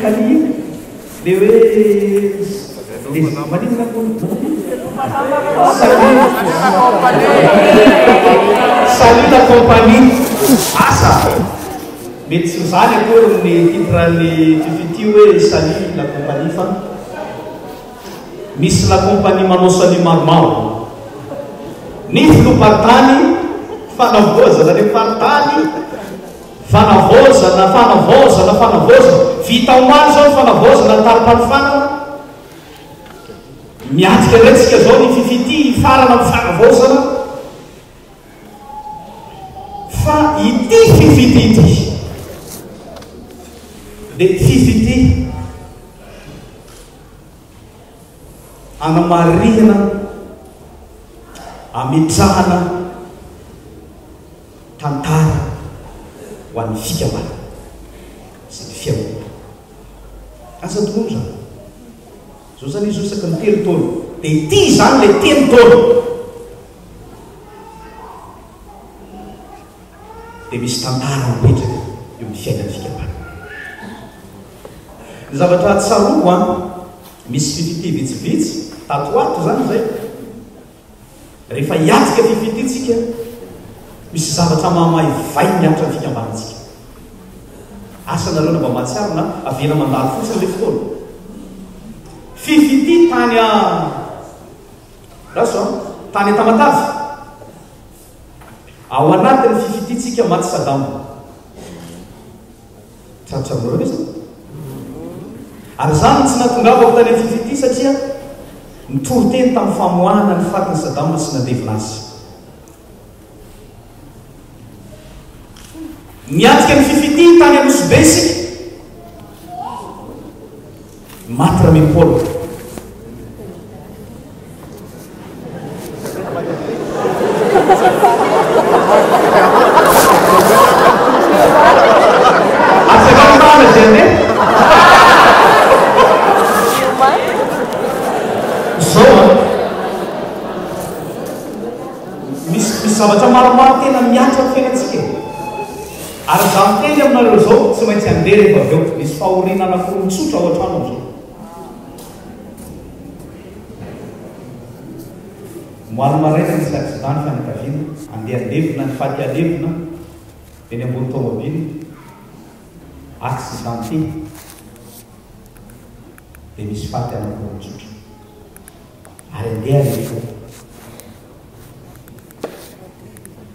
Kally iny? Le hoe le maninona moa? Salut Salut la compagnie. Asa! Mety tsy ho izany akory ny titre-n'ny Fiffi hoe Salut la compagnie fa misy la compagnie manao salut maromaro. Ny filoham-paritany, fanavaozana ny faritany, fanavaozana, fanavaozana, fanavaozana. Vita omaly izao ny fanavaozana ny tari-panofanana. Miatrika indray tsika izao ny Fiffi hifarana amin'ny fanavaozana. Fa ity fifity ity dia fifity anamarihana, ametrahana tantara ho an'ny fikambanana sy ny fiangonana. Asa tokoa moa izany. Izao izany izy io isaky ny telo taona. Dia ity izany ilay telo taona. Dia misy tantara mipetraka eo amin'ny fiainan'ny fikambanana. Ny zavatra tsaroako an, misy fifity vitsivitsy tato ho ato izany izay. Rehefa hiatrika fifity tsika, misy zavatra mamaivay mihatra ny fikambanantsika. Asa nareo na mba mahatsiaro na avela mandalo fotsiny ilay fotoana. Fifity tany a Raso an! Tany Tamatave. Ao anatin'ny fifitintsika maty Saddam. Tratranareo ve zany? Ary izany no tsy nahatongavako tany amin'ny fifity satria nitory teny tamin'ny famoahana ny fatin'i Saddam sy nandevina azy. Niatrika ny fifity tany Anosibe isika. Maty Rami Paul. Atsangano tanana izay andeha. Izao an. Misy misy zavatra maromaro tena mihatra amin'ny fiainantsika e. Ary izaho miteny aminareo izao, tsy maintsy handeha rehefa avy eo. Misy fahoriana anankiroa mitsotra ao an-trano amin'izao. Omaly maraina nisy accident ny fianakaviana, andeha handevina ny faty halevina eny ambony tomobile, accidenté, dia misy faty anankiroa mitsotra. Ary andeha alefa eo.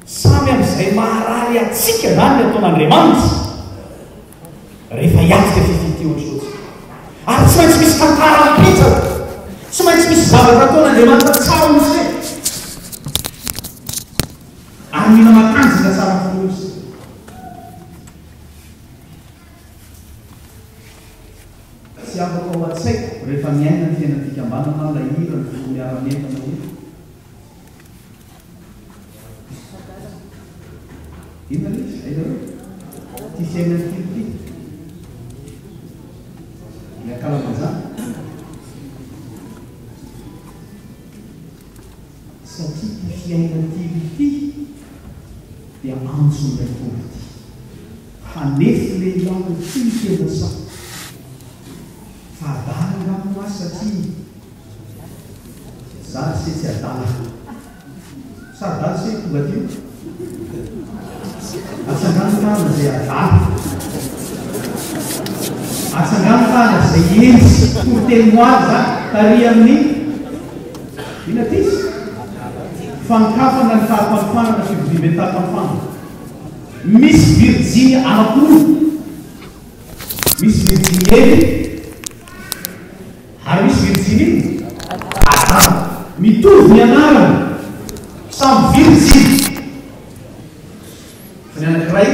Samy amin'izay maharary antsika izany ny ataon'Andriamanitra rehefa hiatrika fifitia ohatr'izao tsika. Ary tsy maintsy misy tantara mipetraka. Tsy maintsy misy zavatra ataon'Andriamanitra tsara mihitsy. Ary mila matanjaka tsara finoana isika. Tsy afaka ao an-tsaiko rehefa miaina ny fiainan'ny fikambanana aho ilay hira ny filoha miara-mientana hoe Inona ilay izy? Hainareo? Ity fiainana ity ity. Ny ankalamanjana. Satria ity fiainana ity ity dia antson'ilay Tompo ity. Hanefy lehilahy ho tia ny tena sa fa adala angamba ho ahy satria za ry se tsy adala sa adala se tonga aty io? Atsangano tanana zay adala atsangano tanana zay hendry toriteny moaly za tary amin'ny inona ty izy? Fanokafana ny taham-panofanana fivoriamben'ny taham-panofanana. Misy virjiny anankiroa, misy virjiny Ely ary misy virjiny inona? Adama. Mitovy ny anarany, samy virjiny. Fa ny anankiray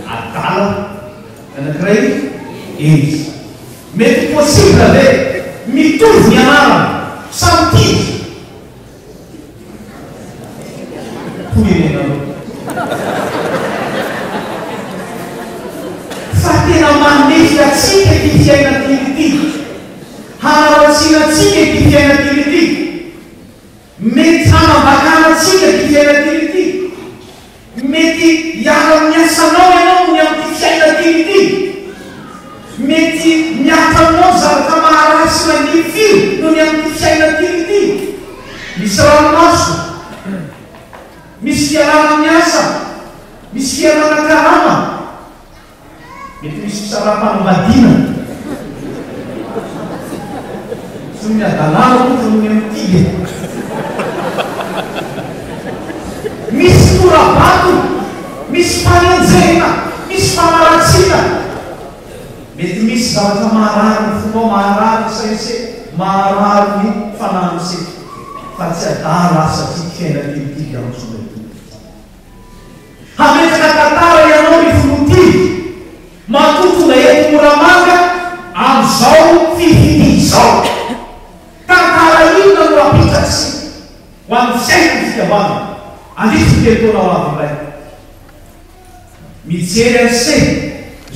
adala, ny anankiray hendry. Mety possible ve? Mitovy ny anarany, samy tidy. Hoy ianareo. Fa tena manefy antsika ity fiainana ity. Hanaratsiana antsika ity fiainana ity. Mety hanambakana antsika ity fiainana ity. Mety hiala amin'ny asanao ianao noho ny amin'ity fiainana ity. Mety. Misy ranomaso, misy fialana amin'ny asa, misy fialana karama, mety misy fisaraham-panambadiana. Tsy noho ny hadalana moa fa noho ny amin'ny tia e. Misy tora-bato, misy fanenjehina, misy fanaratsiana. Mety misy zavatra maharary ny fonao, maharary ny sain'se, maharary ny fanahin'se, fa tsy adala aho satria fiainana ity antso ilay Tompo ity. Hametraka tantara ianao ry filoha tia, matoa tonga eto Moramanga amin'izao fifidia izao. Tantara inona no hapetraky ho an'ny fiainan'ny fikambanana andritry ny 3 taona ho avy indray? Mijery an'se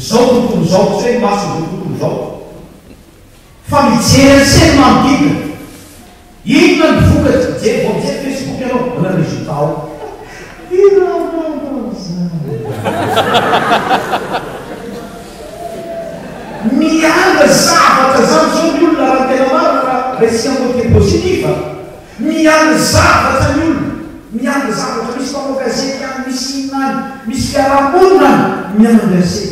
izao tontolo izao, tsy hoe ny mason'izao tontolo izao, fa mijery an'se ny manodidina. Inona ny vokatra? Mijery, vao mijery Facebook ianao, ahoana ny résultat ao? Miandry zavatra izany izao ny olona raha ny tena marina, raha raisina amin'ny côté positif. Miandry zavatra ny olona, miandry zavatra, misy mpanao gazety any, misy inona any, misy fiaraha-monina any, miandry an'se.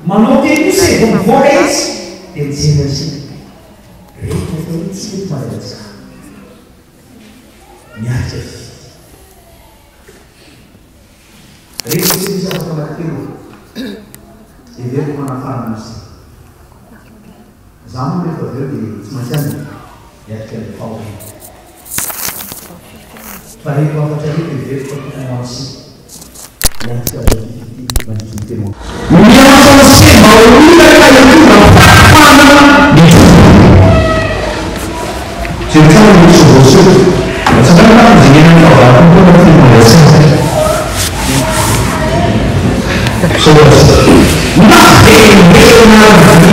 Manao tennis e, vao mivoaka etsy dia mijery an'se. Rehefa atao hoe tsika eto Madagasikara, miatrika fifidy. Rehefa tsy misy afaka anankitelo, heveriko manafarana an'se. Za moa rehefa avy eo dia tsy maintsy any e, hiatrika ny fahoriana. Fa reto hafatra reto heveriko fa tokony ho an'i se, hiatrika an'izao fifidy mandritry ny 3 andro. Miantso an'i se mba ho iraka hitondra fahafahana ny Tompo. Jereo tsara ny nosy voaseho. Tsapaina manko izay niainan'ny fahavalom-polo taona teny Madagasikara. Naverimberina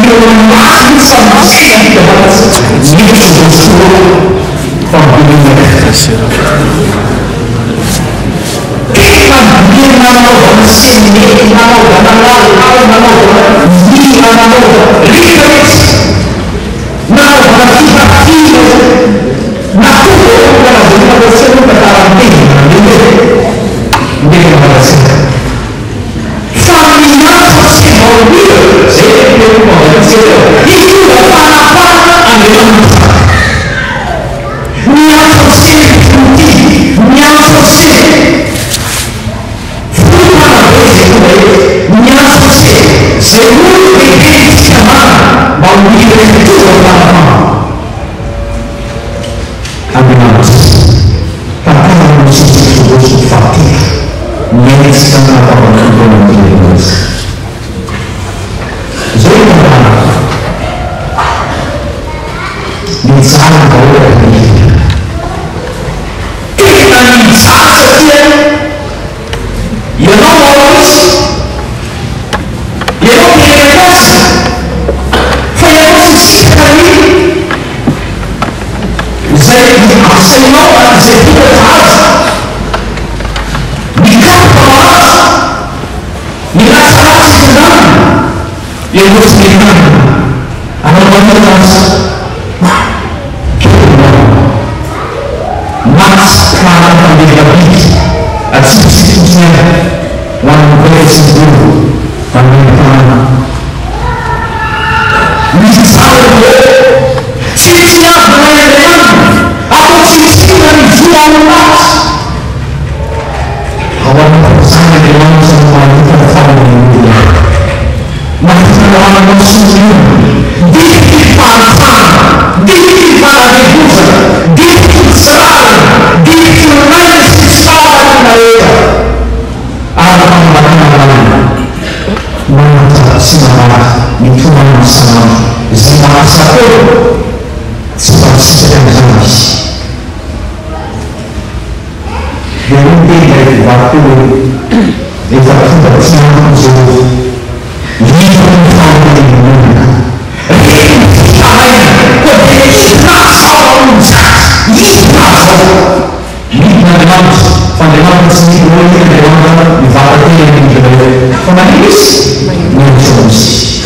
eo amin'ny masony fa mijery ny fikambanana tsy misy voaseho fa miverina. Tena miverina nanaovana semety, nanaovana lalao, nanaovana hira, nanaovana rehetra rehetra. Nanaovana fitafiana izay natonga eo amin'ny karazana voaseho ny tantaran'ny teny nandeha ndeha Madagasikara. Fa miantso sy vaohira izay no teny voavakintsika teo, hitondra fanafahana Andriamanitra. Miantso sy mpitory, miantso sy Filoha mpanabe izay tonga eto, miantso antsika izay olon-dehibe ny fikambanana mba ho iraka hitondra fanafahana. Andriamanitra, tantara Mosesy Eksodosy fahatelo, niainantsika ny nanaovana fotoana ny Andriamanitra. Izao ny tantara, Nijaly ny vahoaka tany Egypta. Tena nijaly satria ianao Maorisy, ianao mpirenena azy, fa ianao tsy sitraka ny izay asainao na izay vokatra azo, ny kapoka mahazo, ny ratsiratsy itondrana, ianao tsy mety aminy. Anao manokana aza kely anao. Maty ka hanambelona biby atsipitsipy fotsiny ihany ho an'ny mpiray sy ny olona manome ny tanàna. Mijaly ny vahoaka. Tsy tiavina ny Andriamaniny, atao tsinontsinona ny zo maha-olona azy. Ao anatin'izany Andriamanitra no mahita ny fahorian'ny olona. Mahita ny ranomaso ny olona. Diky ny fahantrana, diky ny fanadevozana, diky ny tsy rariny, diky ny lainga sy tsy fahamarinana rehetra ary ny fanambakana lalina. Manatra sy marary mitomany isan'andro izay mahatsapa eo tsy mba misitraka an'izany izy. Dia hoy ny teny ilay vehivavy teo hoe, Efa tonga aty amiko Jehovah, hitako ny fahorian'ny olona, reko ny fitarainany, koa dia hidina aho hamonjy azy, hidina aho izao. Midina Andriamanitra, fa Andriamanitra tsy midina hoe Andriamanitra mivava-tena midina eo. Fa manino Izy? Miantso an'i Mosesy.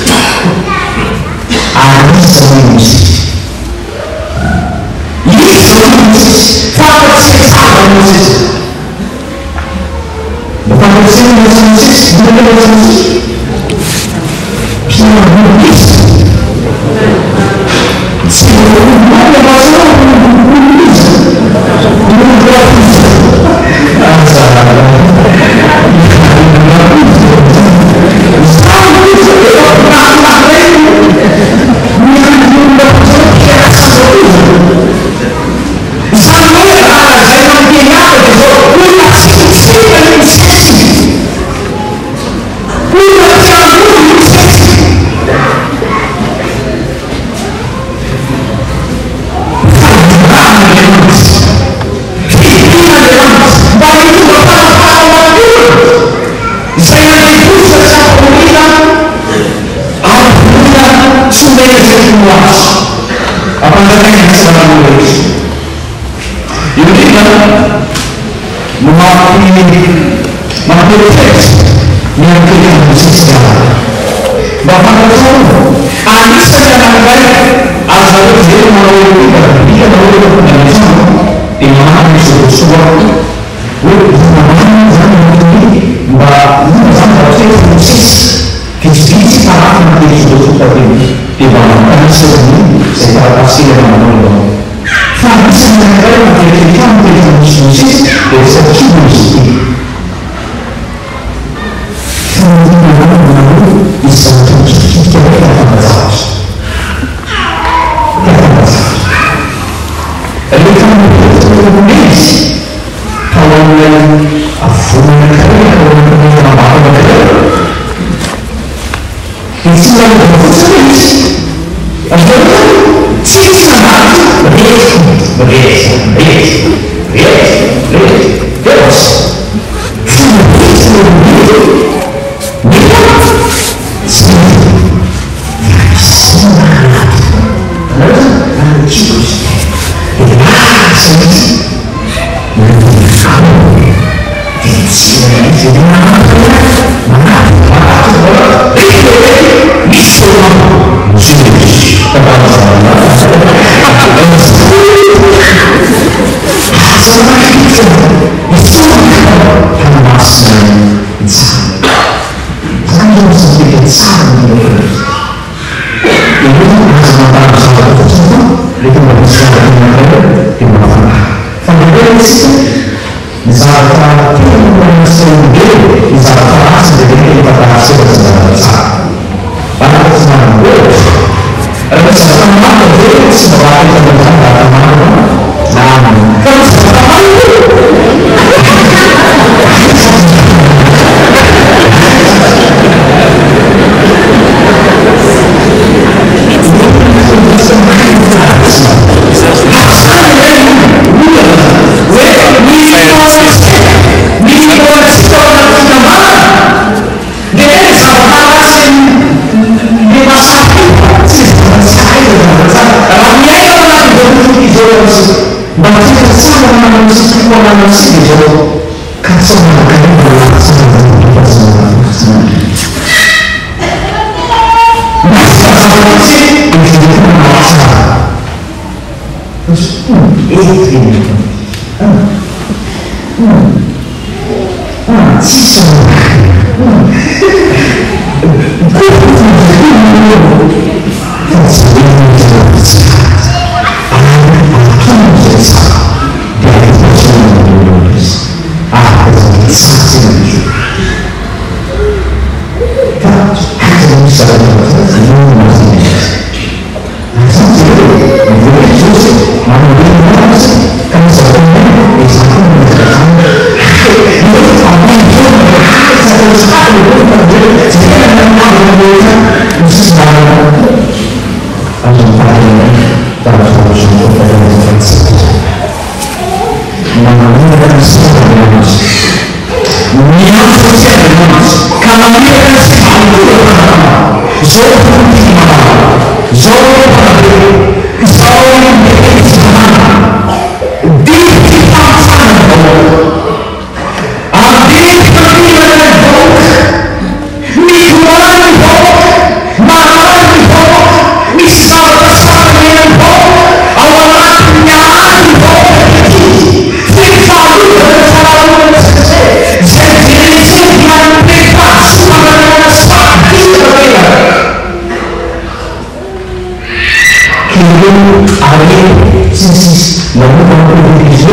Ary iza moa i Mosesy? Iza moa i Mosesy? Fantatsika.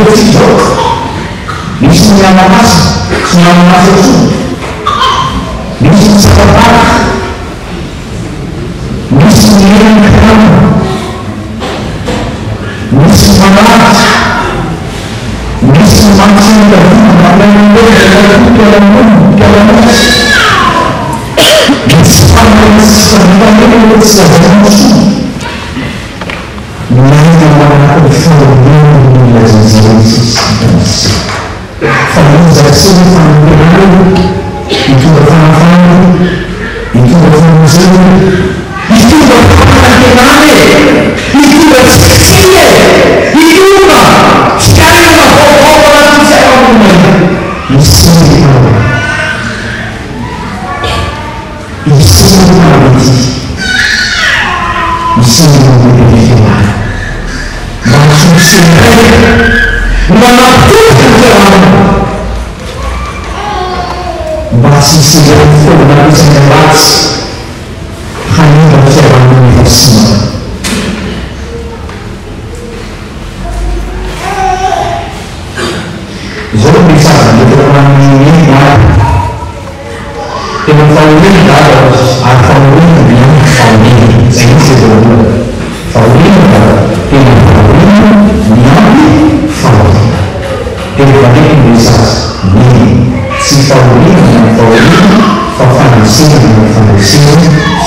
Tsika izao. Misy ny miala-maso, tsy miala-maso intsony. Misy ny tsapa-bary. Misy ny miaina ny fianarana. Misy ny manaraka. Misy ny mantsy ny tadidy mampianareo mpiara-monina, mpiara-miasa. Misy fanao tsy fahita eo tsy lazaina intsony. Miaina ao anatin'ny fahoriana ny olona izay jerentsika sy hitantsika. Fa iza sy ny fanantenana hitondra fanafahana, hitondra famonjena, hitondra fanantenana e! Hitondra tsikitsiky e! Hitondra fiainana vaovao ao anatin'ny fiarahamonina io. Miseho ny tanana. Miseho ny tanana ity. Miseho ny mandeha fianarana. Mba tsy ho sendra no manapotika ny fiarahamonina. Mba tsy hisedra ny fitaovana ampiasaina ratsy hanimba ny fiarahamonina efa simba. Izao no message nentiko ho an'i Neny omaly. Tena fahoriana Dada ary fahoriana miampy fahoriana. Izay mihitsy ilay voalohany. Fahoriana Dada, tena fahoriana miampy fahoriana. Tena valiako ny message Neny. Tsy fahoriana miampy fahoriana fa fandresena miampy fandresena,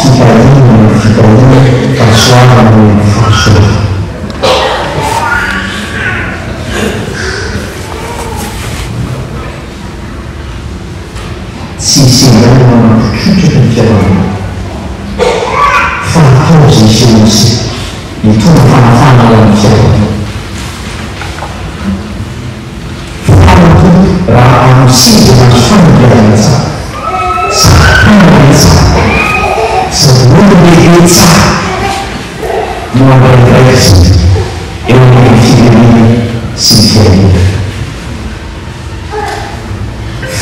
fitahiana miampy fitahiana, fahasoavana miampy fahasoavana. Tsy hisy indray no manapotrotraka ny fiarahamonina. Fa atao izay hisehoany sy hitondra fanafahana ho an'ny fiarahamonina. Faly ny Tompo raha anosy izay mahazo fanabeazana tsara, sady mpanao tsara, sady olon-dehibe tsara no handray andraikitra eo anivon'ny firenena sy ny firenena.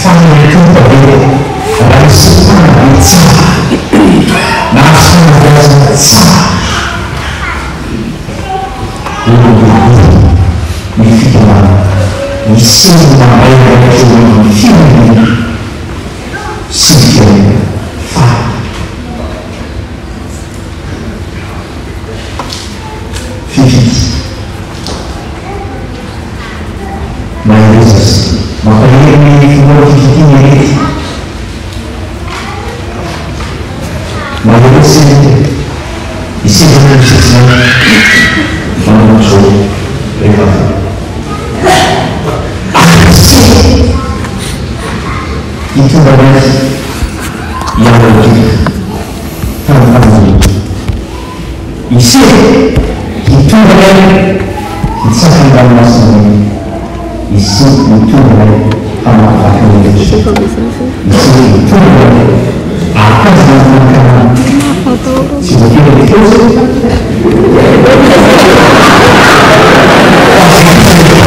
Fa ny Tompo ve raha misy mpanabe tsara nahazo fanabeazana tsara olom-boahory ny fitondrana miseho ny mandray andraikitra eo anivon'ny firenena sy ny firenena fa Fiffi. Mahereza sy mampahery ny finoana Fiffi Merity. Mahereza sy Isika no misesina manomboka izao rehefa avy eo. Ary isika hitondra anay hiala Egypta tamin'ny famonjena. Isika hitondra anay hitsaka ny ranomasina mena. Isika hitondra anay hamakivaky ny rivotra. Isika hitondra anay hahatazona ny tany Kanana. Tsy voatery ilay feo izay. Fa izay kosa ilay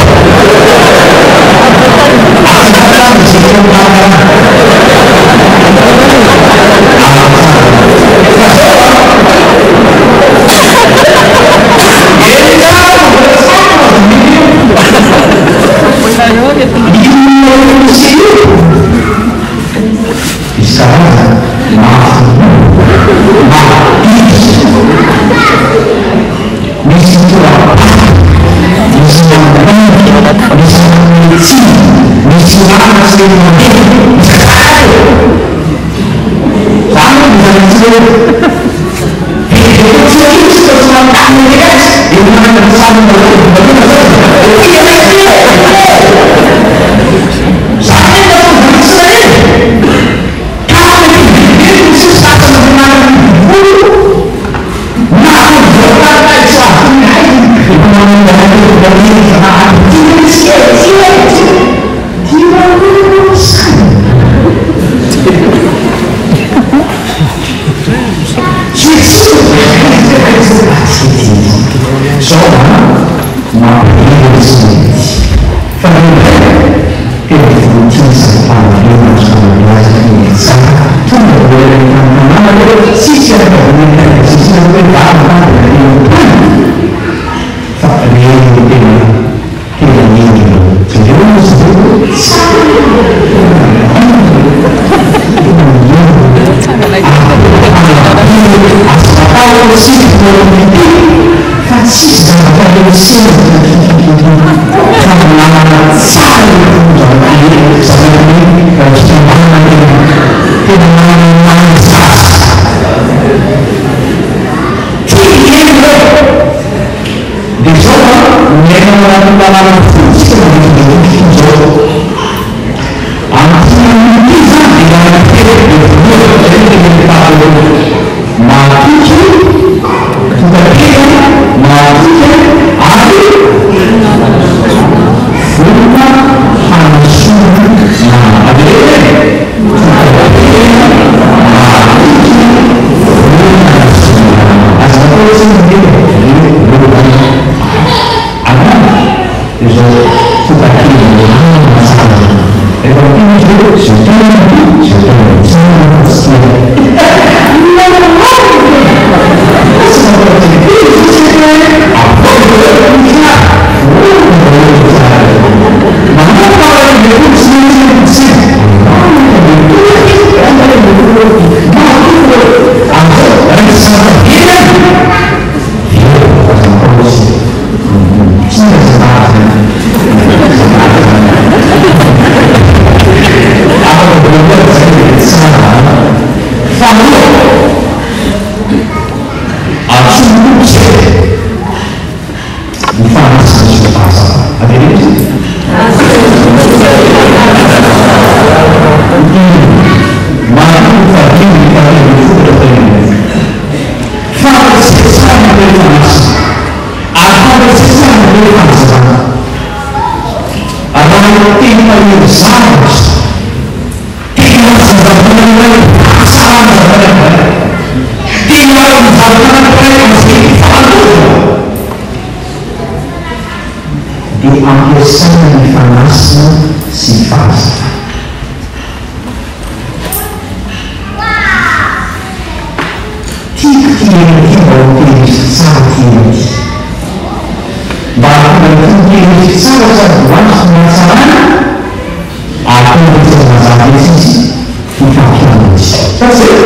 Atsangano izay teo amin'ny tany Kanana. Zany no zanatsika eo. Be dia be koa tsy mino isika tsy manontany ny azy dia manana ny sariny daholo dia mba tonga zao dia tia anay ty e! Zany ve no atao zanak'Israely? Ka ny bibibiby no tsy sasany manana ny volo na ny voatany tsy azony aizina dia mba manana ny tia antsika e! Tia e! Tia Zao an, eo amin'ity fa tsisy zavatra réussir fa milamina tsara io fitondrana io, izany hoe ny fikambanana tena tena manana ny maha izy azy. Tia ny heviny eo. Dia izao an, miaina ao anatin'ny lalàna fotsiny isika mandritra izao fotoana izao. Amin'ity anio ity izany dia manantena dia voalohany izay no teneniko faharoa hoe mahatoky, tokan-tena, mahatoky ary vonona hanasoa ny namana. Avereno e! Tokan-tena, mahatoky, vonona hanasoa ny namana. Aza matahotra ny miteny e! Voalohany. Angamba izao fokakely lalina tsara izao. Rehefa miteny izy hoe je t'aime je t'aime. Tsy manana fa tsy tia. Normal ve? Tsy manao jery fotsiny hoe avoaka daholo ny olona voa daholo ny tsara rehetra. Manomboka amin'ny 12 tsy maintsy ny matoky amin'izao raha tsy zava-dehibe Fantatsika tsara ny toetra masina, ary fantatsika tsara ny hoe fahazavana. Raha ny teny mahery zavatra, tena fahazavana iray, fahatsarana zavatra anankiray, tena amin'ny zavatra anankiray amin'izay fahalovana, dia ampiasaina ny fanasina sy ny fahazavana. Tiako ity hira ity mba ho tehiriziko tsara ity hira ity. Mba hahatonga ity ho tehiriziko tsara sady ho azoko ny hatsarany, ataovy etsy mazava etsy izy hifampihaona izy. Sa tsy zay?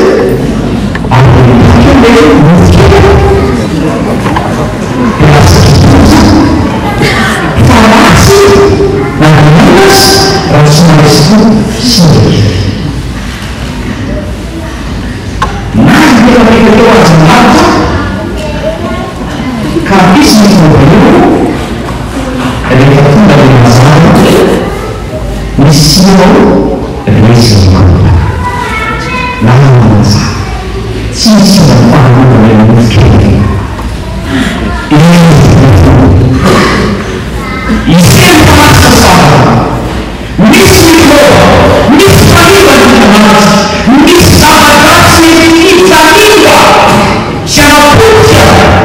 Ary dia mitaky eo ilay nofo kely a! Dia lasa kitoza fa ratsy na dia inona aza raha tsy mahay fo singa kely. Na nipetrapetra teo aza ny lavitra ka misy ny problema rehefa tonga le mazava misy sira ao resy ny problema na ny mazava tsy misy izany fahalovana eo amin'ny fiainana eo Izay no mpamatsy ny fahazavana. Misy mikrôba, misy mpanimba ny fikambanantsika, misy zava-dratsy mety hifanimba sy hanapotika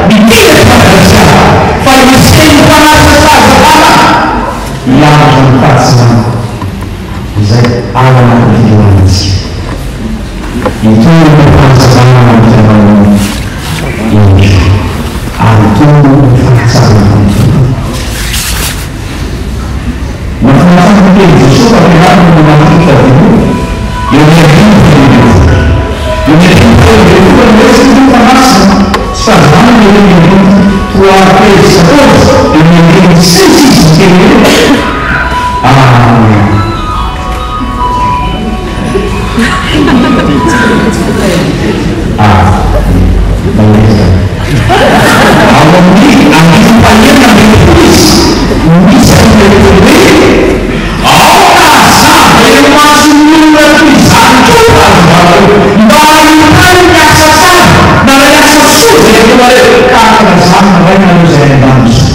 ny tena eto Madagasikara, fa ireo mpanasa fahazavana hianatra ny fahatsarana izay ao anatin'ny fikambanantsika. Hitory ny fahazavana mandritra ny indro ary hitory ny fahatsarana ny Tompo. Mahafinaritra ny tenin'i Jesoa fampianarana no mahatolotra avy eo eo amin'ny andininy faha 12. Eo amin'ny andininy faha 12 no resaka ny fa masina sy fahazavana ny eo amin'ny andininy trois treize quatorze eo amin'ny andininy seize izy miteny hoe Amen. Ah, mahereza. Ao amin'ny andininy fahenina ambin'ny folo izy no misy an'ilay teny hoe, Aoka hazava eo imason'ny olona toy izany koa ny fahazavanareo, mba hahitany ny asa tsara na ilay asa soa izay ataonareo, ka hankalazany ny Rainareo izay any an-danitra.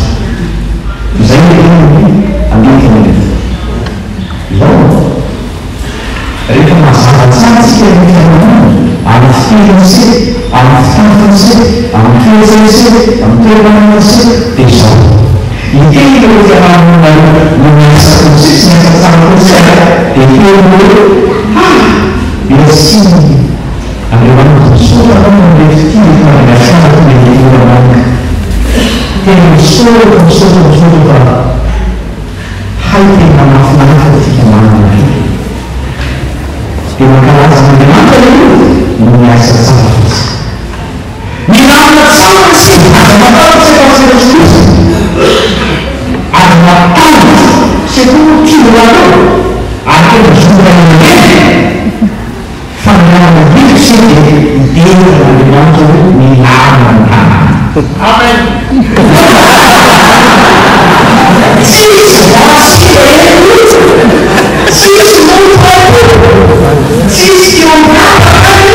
Izay no teny amin'ny andininy fahenina ambin'ny folo. Izao, rehefa mazava tsara isika ny fiarahamonina, amin'ny fitenin'ise, amin'ny fitafin'ise, amin'ny toetran'ise, amin'ny toe-manan'ise, dia izao, hiteny ireo fiarahamonina ireo no miasa amin'ise sy miasa tsara amin'ise a, dia hiteny hoe, ha! Merci Andriamanitra, misaotra Anao noho ilay fitia eto Madagasikara tonga eto Moramanga. Tena misaotra, misaotra, misaotra fa. Hay tena mahafinaritra ny fikambanana ity. Dia mankalaza an'Andriamanitra io no miasa tsara fotsiny. Milamina tsara ny koa tian'ny anao ary tena zon'ny ray aman-dreny fa ny lalana hita sy dia hidera an'Andriamanitra hoe milamina ny tanàna. Amen. Tsisy vatsy eto, tsisy molotra eto, tsisy kilomètre any,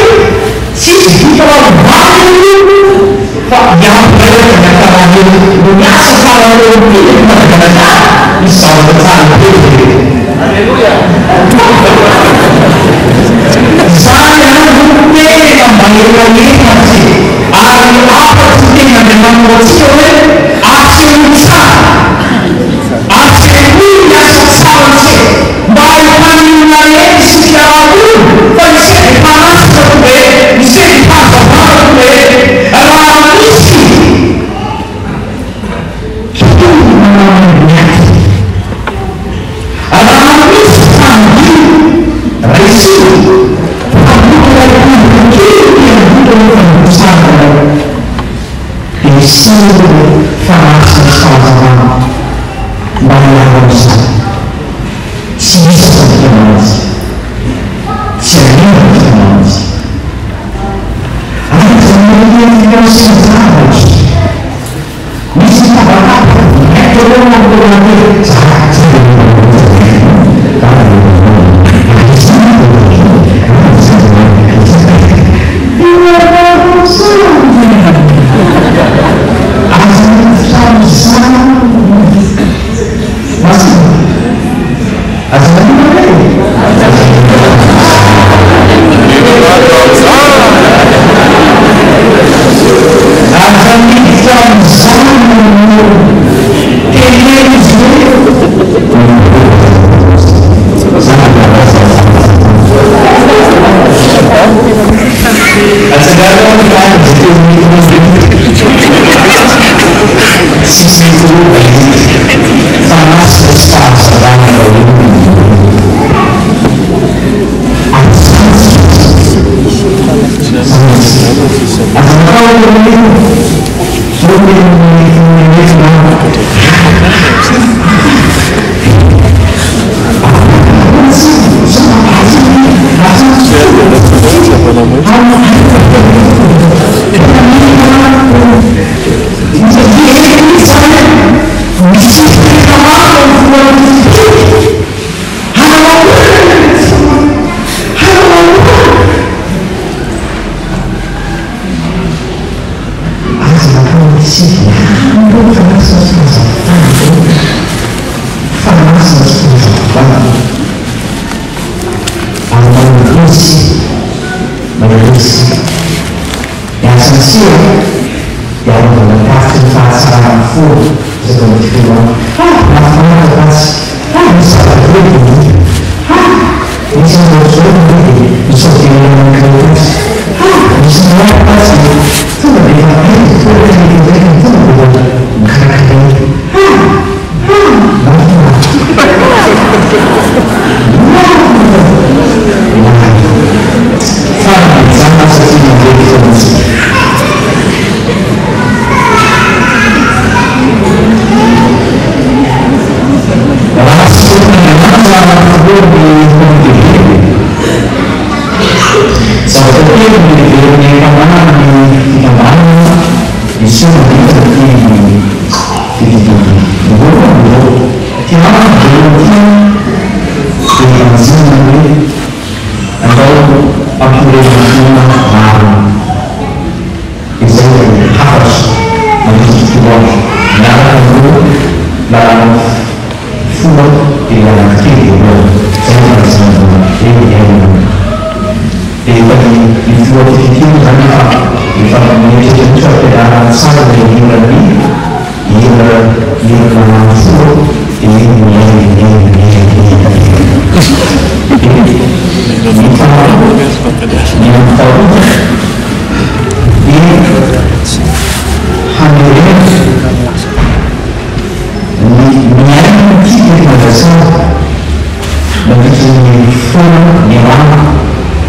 tsisy vita ambany fa miampy reraka ny an-tanàna eo. No miasa tsara eo amin'ity eto Madagasikara, misy zavatra tsara be eto. Alléluia. Izany no tena mba elanelantsika ary hafatry ny tenin'Andriamanitra ho antsika hoe asehoy tsara, asehoy ny asa tsarantsika mba hahitan'ny olona rehetra sy ny fiaraha-monina fa isika dia mpanasatra tonga eto, isika dia mpahazavana tonga eto. Raha misy kely manao ny ady. Raha misy mpandihy raisina, mpamoaka ilay tondro kely ety ambony rehefa mirotsahana ianao, dia miseho ilay fanasina sy fahazavana mba hiala amin'izany. Tsy hisy ny fikambanantsika. Tsy hanimba ny fikambanantsika. Aza mieritreritra sy zavatra. Misy tabataba miainga eo amin'ny hoe za tsy dia mbola Aza miditra amin'izany Masina. Aza manina e! Aza miditra amin'izany. Aza miditra amin'izany no teneno izy hoe Atsangano ny tanana izay teo amin'ny Tsisy mikorota mihitsy fa masina sy fahazavana daholo ny Aza matahotra ny Aza matahotra isika ireo fa masina sy fahazavana ireo fa masina sy fahazavana ary mahery isika mahery isika ny asantsika dia anaovana tatitry ny fahatsaran'ny foana izay vao mety filoha ah mahafinaritra ratsy ah misy zava-dehibe dia hita ah misy an'izao dia misy an'izao ratsy ah misy miaraka ratsy dia tonga dia efa aiza toerana ilay tonga dia mikarakara ah ah mahafinaritra fa mijanona satria mandeha fotoana Raha tsy tokony Andriamanitra ny filohan'ny comité Zavatra telo no heverin'ny aim-panahy ny fikambanana miseho mandritra ity fivoriana ity. Voalohany dia izao, ity andro voalohany ity dia ibanjinana ny hoe andao hampiorenana finoana marina. Izay ilay hafatra mandritra ny tontolo andro miaraka amin'ireo lalàna folo dia ilay anankitelo voalohany. Izay no fanajana voalohany hoe miaina. Dia efa ny ny filoha TTT moa izany efa efa mieritreritra mihitsy fa ampianarina tsara ilay hiran'ny hira hiran'ny lalàna folo dia iny miaina miaina miaina miaina miaina. Dia ny faharoa ny amin'ny faharoa dia hamerenana ny miaina ity eto Madagasikara mandritry ny fotoana niarahana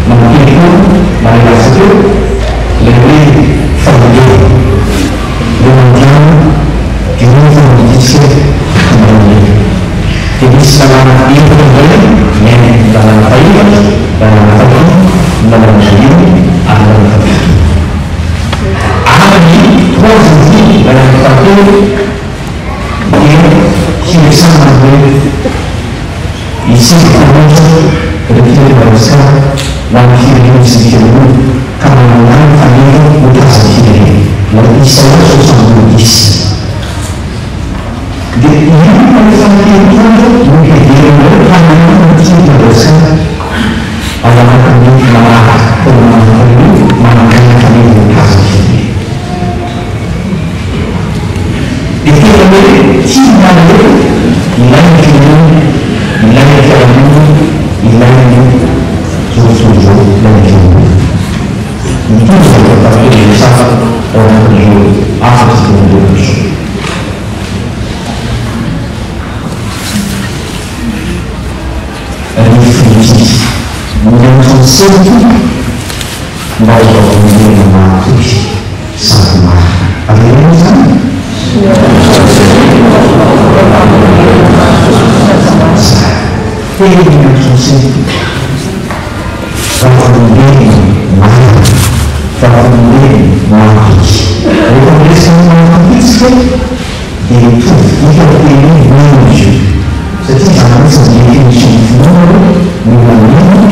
nampihorohoro mahay lasa teo ilay hoe fambolena ireo mandehana dia ireo efa mandinika fambolena. lalàna efatra indray miainga ny lalàna fahefatra, lalàna fahadimy, ny lalàna voalohany ary lalàna fahafito. Ary ny troisième didy, lalàna fahatelo, dia hiresahana ny hoe isika mpanohitra rehetra eto Madagasikara ho an'ny firenena sy ny fiangonana ka manana ny faneva ho tazan'ny firenena. Ilay Isaia 62. Dia io fahefana telo io no heverinareo hananana ny tian'i Madagasikara ao anatin'ny manaraka taona manaraka io manangana faneva ho tazan'ny firenena. Dia tena hoe tiana hoe ilaina ny firenena, ilaina ny fiarahamonina, ilaina ny zao tontolo izao, ilaina ny fiangonana. Mitovy zavatra tamin'ny teny resahako ao anatin'ireo hafatra sy teny ireo izao. Ry Filipi, miantso antsika ny Tompo mba ho vavolombelona mahatoky sady marina. Avereno izany. Tsara. Teny miantso antsika ny Tompo. Vavolombelona marina. Vavolombelona mahatoky. Rehefa miresaka ny mahatoky isika dia mitovy dika ny teny hoe mino izy io. Satria izany mihitsy ny définition ny finoana hoe ny olona mino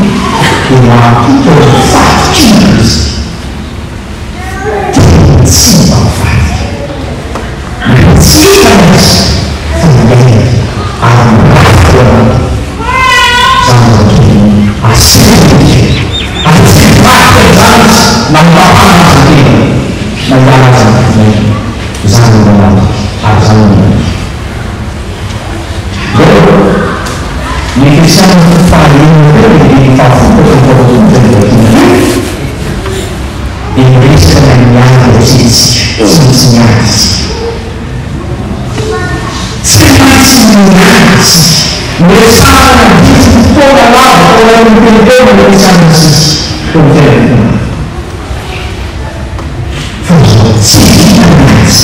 dia mahatoky ao amin'ny fahatokiana Kristy. Tena tsy mba mivadika. Na tsy hitany aza fa miaina ary mirafitra ao anatiny. Izany zavatra iny asehony izy io. Ary tsy hivadika izany izy na mafana aza ny tenany na hiala aza ny finoana. Izany no lalàna ary izany no didy. Izao, ny Efesiana toko fahaenina teo dia andininy fahafolo ka hatramin'ny faharoapolo izay novakiana teo dia miresaka ny amin'ny ady atrehintsika. Tsy maintsy miady isika. Tsy maintsy miady isika. Noresahana nandritry ny fotoana lava tao anatin'ny telo taona ny Efesiana sisa teo amin'ny fiainan'ny finoana. Fa izao, tsy vita ny ady,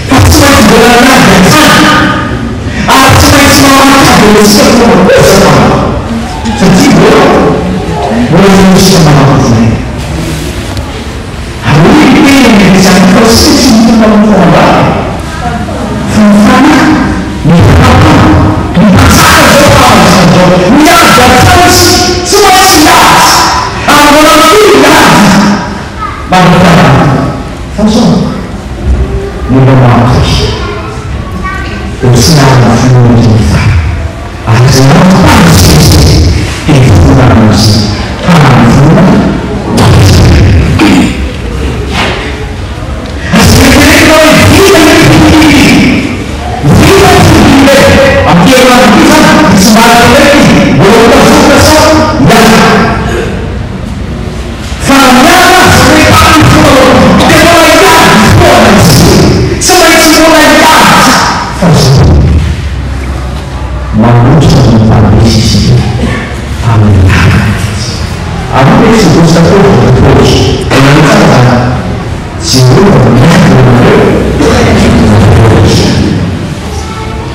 fa tsy maintsy mbola miady hatrany, ary tsy maintsy mamaky ady amintsika fomba kosa izany, satria mbola mbola tsy misy manam-pinoana. Ary hoy ny teny amin'ny Efesiana fa isika tsy mitondra mofo aman-drano, fa ny Fanahy, ny Fanahy, ny Mpanjaka izao fahafatesana izao, miady hatrany isika, tsy maintsy miady, ary mbola mitohy ny ady. Mandra-pihavana fa zao no mba mahatoky dia tsy nanana finoana toy ny fara ary izay nampandroso izy dia ny finoana azy hanana finoana mandrakizay. Aza eritreretina hoe vita ny mpitily, vita ny mpitily amin'ity herinandro ity izany dia tsy mba indray ity mbola ho tazomina sa miala. Fa na miala aza hoe tamin'ny fotoana dia mbola hiady foana isika. Tsy maintsy mbola hiady fa izao manoatra ny mpandresy isika amin'ny lalana mihitsy. Ary hoy ilay Jesosy teo Jesosy, Ianareo tsara izany, Jehovah miady ho anareo, nareo ihany.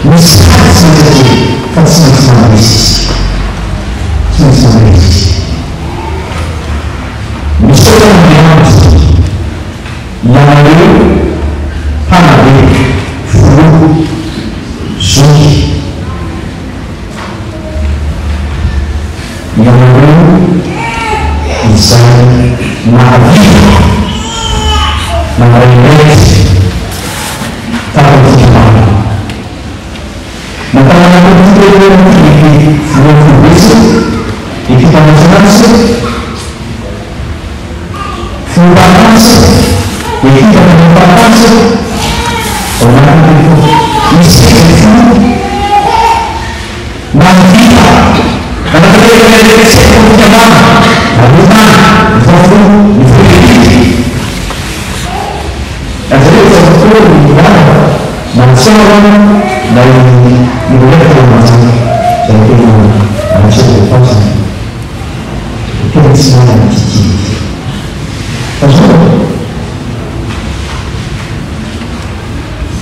Misy ady tsy maintsy atrehina fa tsy maintsy mandresy isika. Tsy maintsy mandresy isika. Misaotra an'Andriamanitra ianareo mpanabe, filoha, zoky, ianareo izay nahavita nandray andraikitra tato amin'ny fikambanana. Natao anatin'ity toerana ity ny filoha foibe ekipa nasionaly sy filoham-paritany sy ekipa filoham-paritany sy ao anatin'ny telopolo. Isika izay filoha mahavita manatanteraka ny andraikitsika eto amin'ny fikambanana, voalohany, ny faharoa, ny foibe. Aza hoe efa fotoana ny hihinanana, mahatsiaro aho ilay Noël tao Mahajanga, izay tena mahatsiaro ilay fasana, tena tsy manana ity tiana ity. Fa zao e,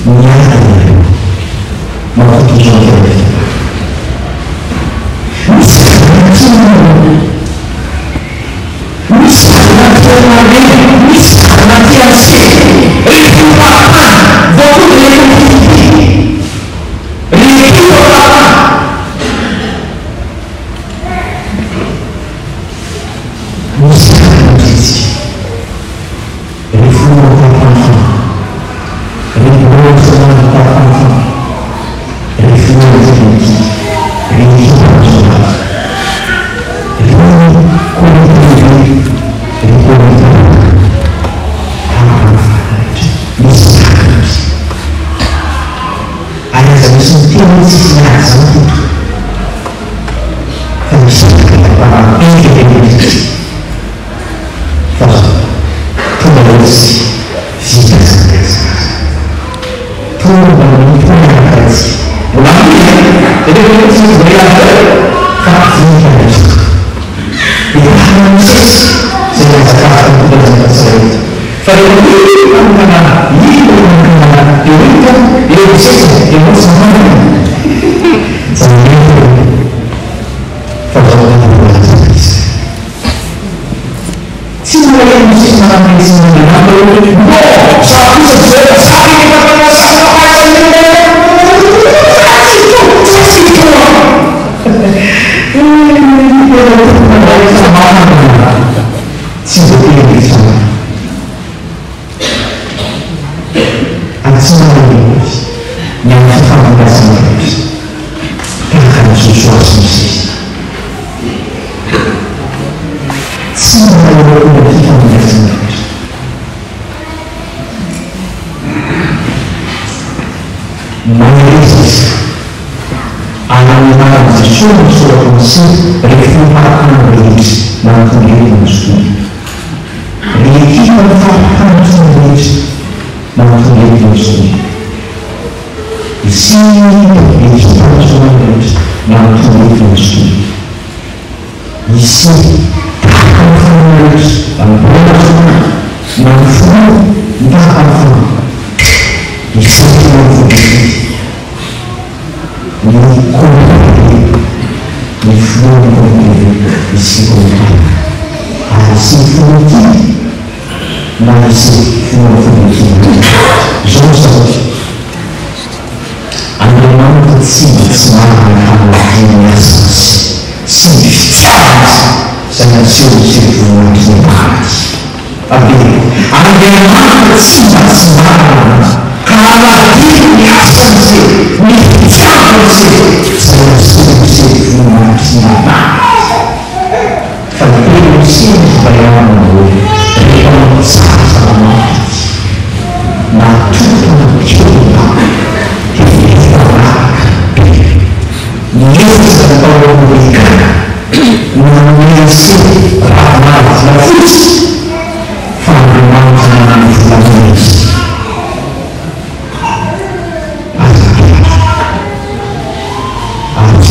miady ianareo, mampitondra ny fiainana. Zavatra Misy zavatra tianao harena, misy zavatra tianao seho. Rehefa fahatany vao tonga ilay fitia. Rehefa fahatany. Misy zavatra mihetsika. Rehefa fahatany. Rehefa fahatany. Rehefa fitia. Rehefa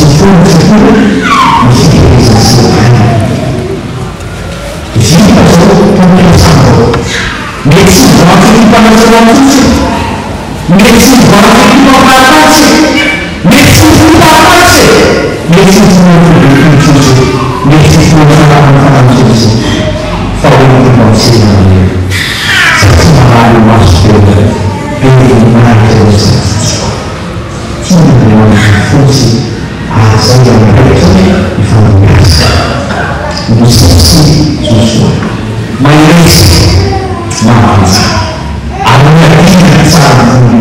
fahatany.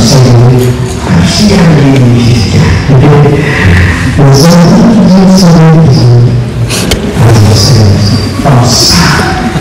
misaina hoe avia anie ny fifidianana e! Izany tsy mety izany. Aza misaina izany fa misaha.